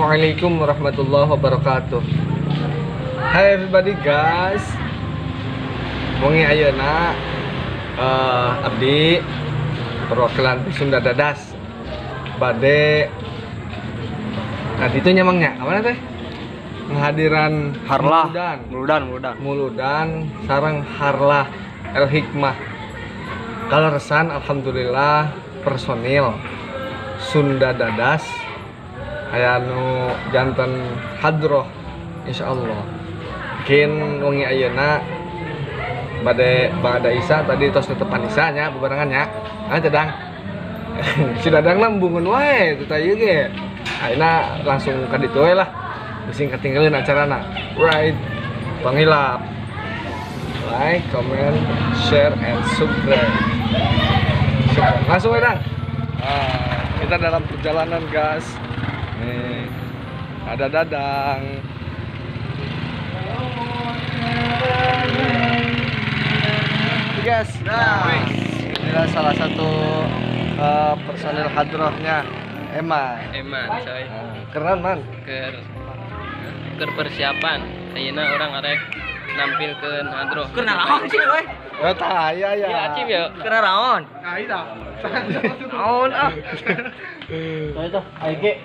Assalamualaikum warahmatullahi wabarakatuh. Hai everybody, guys. Wengi ayeuna abdi perwakilan Sunda Dadas bade, nah itu nya, Mang, nya, apa teh, ngahadiran Harlah. Muludan. Muludan, muludan. Muludan sareng Harlah El Hikmah. Kaleresan, alhamdulillah, personil Sunda Dadas aya nu janten hadroh, insyaallah. Mungkin wengi ayeuna bade bada Isa tadi tos netepan Isa nya, bebarengan nya. Ah, Dadang, si Dadang mah embungeun wae teu ieu ge. Ayeuna langsung ka ditu we lah, bising ketinggalan acarana. Right, pangilap like, comment, share, and subscribe. Subscribe. Langsung we, Dang. Ah, kita dalam perjalanan, guys. Nih ada Dadang, guys. Nah, inilah salah satu personil hadrohnya, Emma. Eman, coy. Nah, keren, man. Keur persiapan. Ayeuna urang arek nampilkeun hadroh. Keur naon sih, we? Oh, tah ya ya. Ya, acim ya. Keur naon? Naon ah? Itu, aing.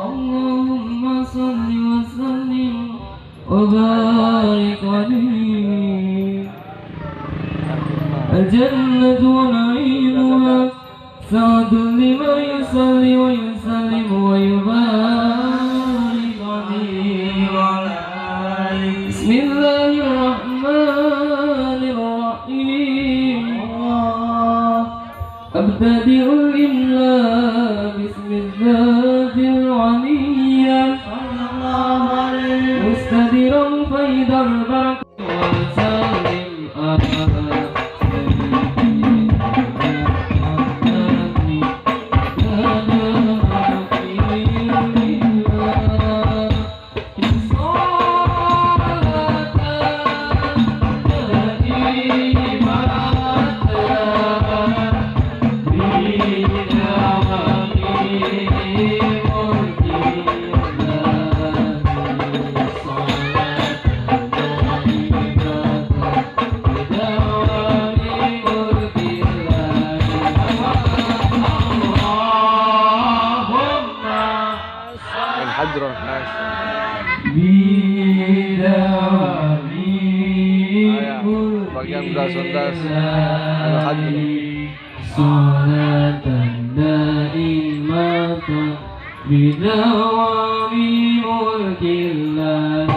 اللهم صل وسلم وبارك عليه. الجنة ونعيمها سعد لمن يصلي ويسلم ويبارك عليه. بسم الله الرحمن الرحيم. أبتدئ الإملاء باسم الذات العلية، مستديرا فيض البركة وسلم على سيدنا محمد. صلاة دائمة بدوام ملك الله، صلاة دائمة بدوام ملك الله. اللهم Main hadroh, guys. بدوام Ah, ya. Bagian das anu hadroh. صلاة دائمة بدوام ملك الله.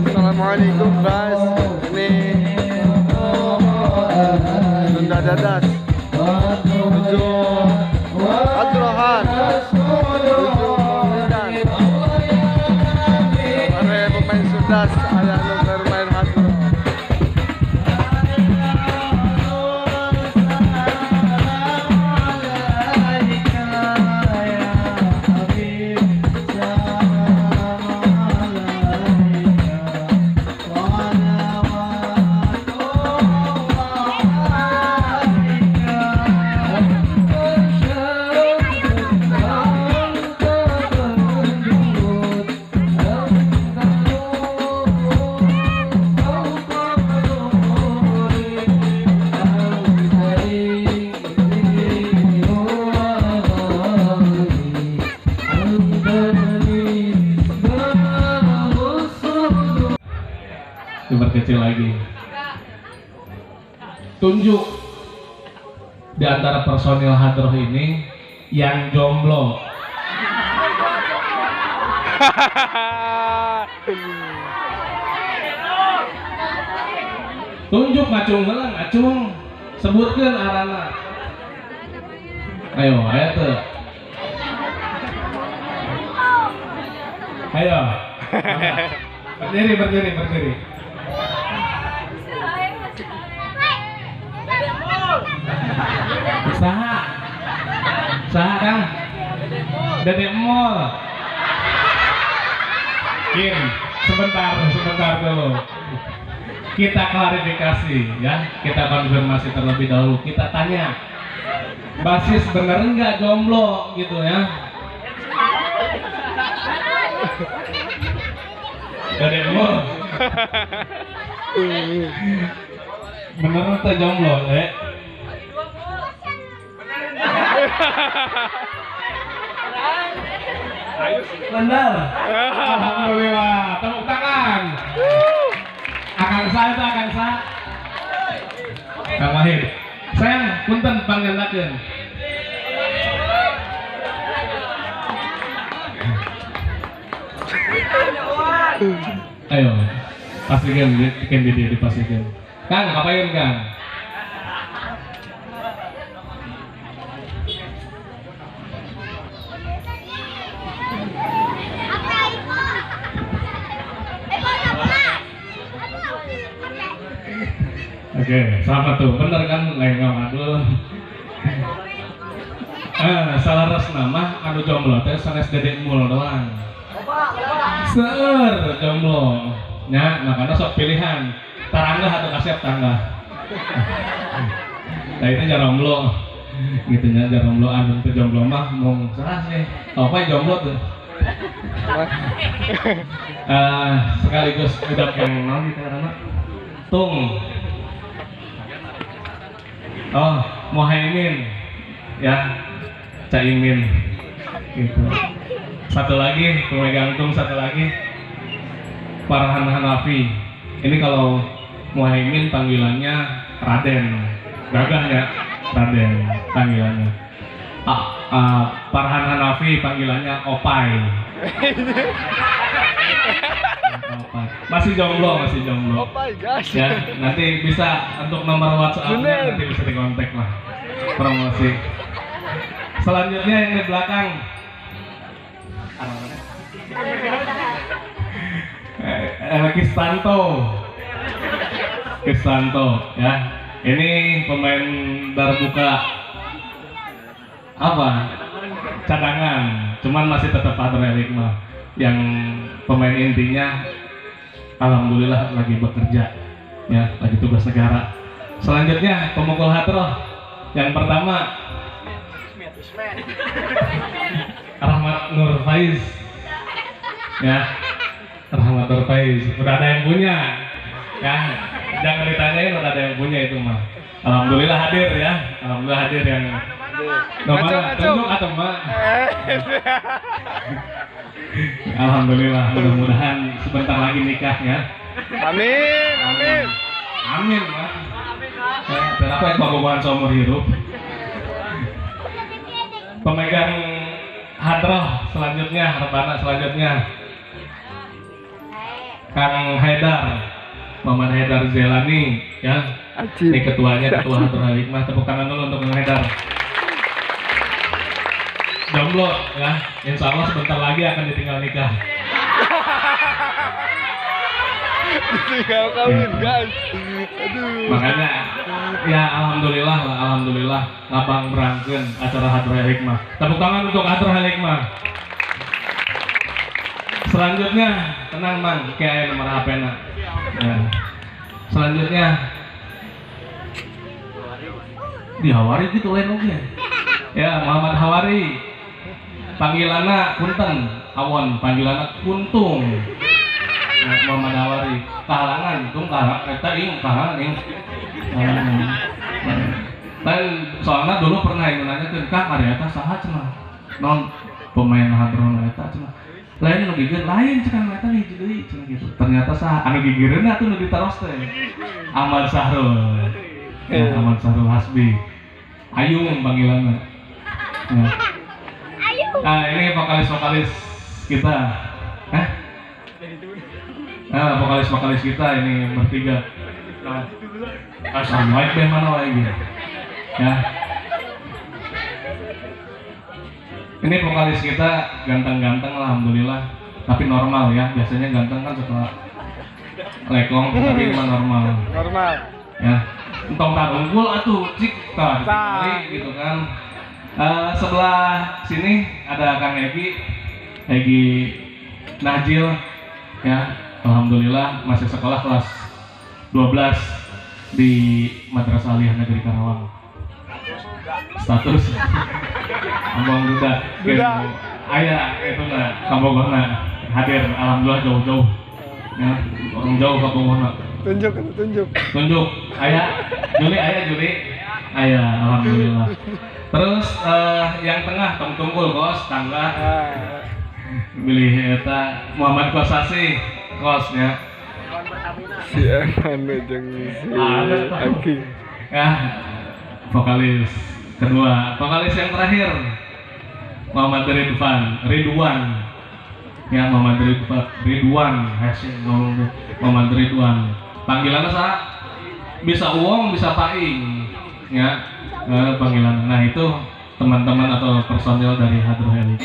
Assalamualaikum, guys. Ini Sunda Dadas menuju hadrohan, menuju Muludan. Mare pemain Sundas aya nu keur main hadroh. Diperkecil lagi. Tunjuk di antara personil hadroh ini yang jomblo. Tunjuk ngacung heula, ngacung. Sebutkeun arana. Ayo, ayo tuh. Ayo. Berdiri, berdiri, berdiri. Saha? Saha Kang? Dede Mol. Kim, sebentar, sebentar dulu. Kita klarifikasi ya, kita konfirmasi terlebih dahulu. Kita tanya, basis bener nggak jomblo gitu ya? Dede Mol. Bener atau jomblo, eh? Bener. Alhamdulillah, tepuk tangan. Akang sa itu akang sa. Kang Wahid. Sayang, punten panggandakeun. Ayo, pastikan, bikin di dipastikan. Kang, ngapain Kang? Oke, sama tuh, bener kan? Lain ngadul. Salah res nama, anu jomblo teh sanes Dede Mul doang. Seur jomblo. Nya, makanya sok pilihan. Taranggah atau kasep tangga. Nah itu jaromblo. Gitu nya jaromblo anu teu jomblo mah mung salah sih. Apa jomblo tuh? Sekaligus udah yang naon gitu karena tung. Oh, Mohaimin ya, Caimin gitu. Satu lagi pemegang tung, satu lagi Farhan Hanafi. Ini kalau Mohaimin panggilannya Raden, gagah ya Raden panggilannya. Farhan Hanafi panggilannya Opai. Opai. Masih jomblo, masih jomblo. Opai, guys. Ya, nanti bisa untuk nomor WhatsApp-nya nanti bisa dikontak lah. Promosi. Selanjutnya yang di belakang. Kistanto. Kistanto ya. Ini pemain darbuka apa? Cadangan. Cuman masih tetap Hadroh Hikmah. Yang pemain intinya alhamdulillah lagi bekerja ya, lagi tugas negara. Selanjutnya pemukul hadroh yang pertama Rahmat Nur Faiz ya, Rahmat Nur Faiz udah ada yang punya ya, jangan ditanyain, udah ada yang punya itu mah. Alhamdulillah hadir ya, alhamdulillah hadir yang nomor tunjuk atau mak. Alhamdulillah, mudah-mudahan sebentar lagi nikah ya. Amin, amin. Amin, Pak. Dan apa yang bawa seumur hidup. Pemegang hadroh selanjutnya, rebana selanjutnya Kang Haidar, Muhammad Haidar Zelani ya. Ini ketuanya, ketua Hadroh Hikmah. Tepuk tangan dulu untuk Kang Haidar. Jomblo ya, insya Allah sebentar lagi akan ditinggal nikah. Ditinggal kawin guys. Aduh. Makanya ya alhamdulillah lah, alhamdulillah ngabang berangkeun acara Hadroh Hikmah. Tepuk tangan untuk Hadroh Hikmah. Selanjutnya, tenang Mang, kayak nomor HP-na. Ya. Selanjutnya di Hawari gitu lain oge. Ya, Muhammad Hawari. Panggilanna punten, awon panggilanna kuntung. Nah, Muhammad Hawari kahalangan, tung kahalangan eta ieu kahalangan ieu. Lain soalnya dulu pernah yang nanyakeun, "Kak, ari eta saha cenah?" Non pemain hadroh eta cenah. Lain nu gigir, lain cenah eta hiji deui cenah gitu. Ternyata sah anu gigireunna tuh nu ditaros teh. Ahmad Sahrul. Ya, Ahmad Sahrul Hasbi. Ayung panggilanna. Ya. Nah, ini vokalis-vokalis kita. Hah? Nah, vokalis-vokalis kita ini bertiga. Nah, asal baik mana lagi. Ya. Ini vokalis kita ganteng-ganteng alhamdulillah, tapi normal ya. Biasanya ganteng kan suka lekong, tapi ini mah normal. Normal. Ya. Entong tak unggul atuh cik tah gitu kan. Sebelah sini ada Kang Egi, Egi Najil ya. Alhamdulillah masih sekolah kelas 12 di Madrasah Aliyah Negeri Karawang. Status Ambang duda. Duda. Aya itu na Kabogorna hadir alhamdulillah jauh-jauh. Ya, orang jauh Kabogorna. Tunjuk, tunjuk. Tunjuk. Aya, Juli, aya Juli. Aya, alhamdulillah. Terus yang tengah tong tunggul kos tangga. Pilih eta Muhammad Kosasi kosnya. Si Eman jeung si Aki. Ya, vokalis kedua, vokalis yang terakhir Muhammad Ridwan, Ridwan. Ya, Muhammad Ridwan, Ridwan, hashtag ngomong Muhammad Ridwan. Panggilannya sa bisa Uwong, bisa Paing. Ya, panggilan. Nah, itu teman-teman atau personil dari Hadroh Heli.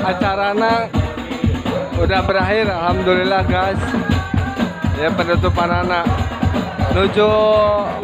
Acarana udah berakhir, alhamdulillah guys. Ya, penutupan anak menuju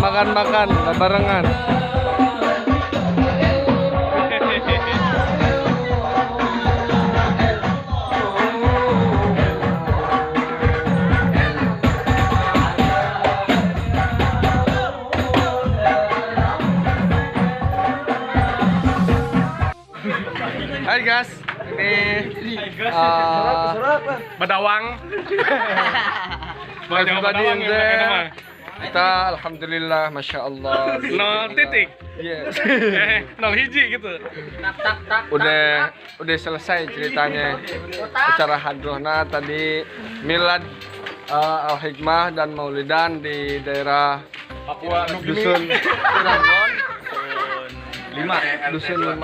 makan-makan barengan. Hai guys, ini Badawang. Badawang kita alhamdulillah, masya Allah. 0 titik. Yes. 0 hiji gitu. Udah selesai ceritanya. Acara hadrohna tadi milad Al Hikmah dan Maulidan di daerah Papua Dusun Cirangon. 5 Dusun 5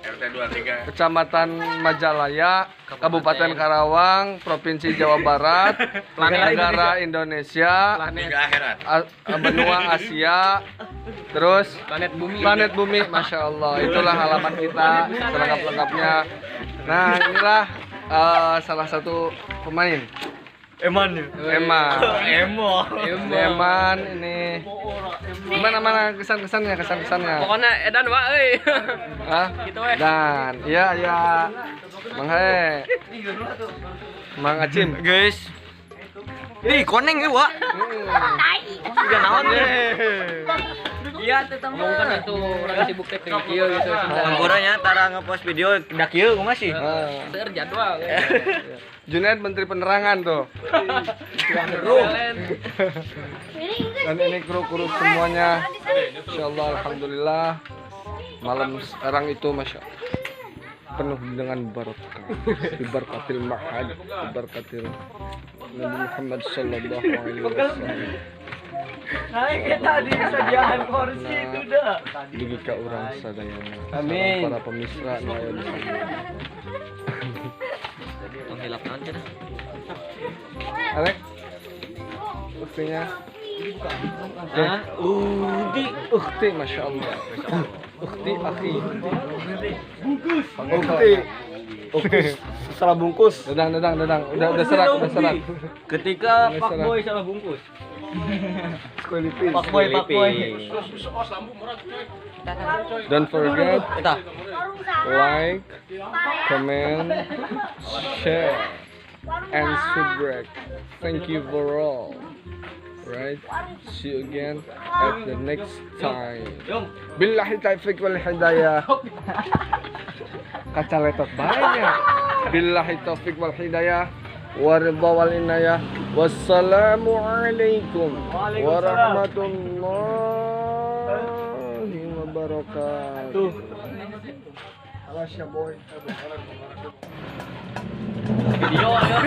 RT 23 Kecamatan Majalaya, Kabupaten Karawang, Provinsi Jawa Barat, negara Indonesia, benua Asia, terus planet bumi. Planet bumi, masya Allah. Itulah halaman kita selengkap-lengkapnya. Nah, inilah salah satu pemain. Eman. Eman. Emo. Eman ini. Gimana mana kesan-kesannya, kesan-kesannya? Pokoknya edan wa euy. Hah? Gitu we. Dan iya iya. Mang He. Mang Acim. Guys. Ih, koneng euy, Wak. Udah naon Ye. Iya teh teman. Ngomong kan itu orang sibuk teh kieu gitu. Anggurannya tara ngepost video dak kieu kumaha sih? Seueur jadwal. Junaid Menteri Penerangan tuh. Dan ini kru-kru semuanya. Insyaallah alhamdulillah. Malam sekarang itu masya Allah penuh dengan barokah. Diberkatil ma'had, diberkatil Nabi Muhammad sallallahu alaihi wasallam. Nah, kita di sediaan kursi itu dah. Dugi ka urang sadayana. Amin. Para pemisra nu aya di sana. Tong hilap naon cenah? Alek. Uktinya. Hah? Udi, ukti masya Allah. Ukti akhi. Bungkus. Ukti. Ukti salah bungkus. Dadang. Udah serak, udah serak. Ketika Pak Boy salah bungkus. Pak Boy. Don't forget like, comment, share, and subscribe. Thank you for all. Right? See you again at the next time. Billahi taufiq wal hidayah. Kaca letot banyak. Billahi taufiq wal hidayah. Warida wal inayah. Wassalamualaikum warahmatullahi wabarakatuh. Awas ya boy. Video ayo.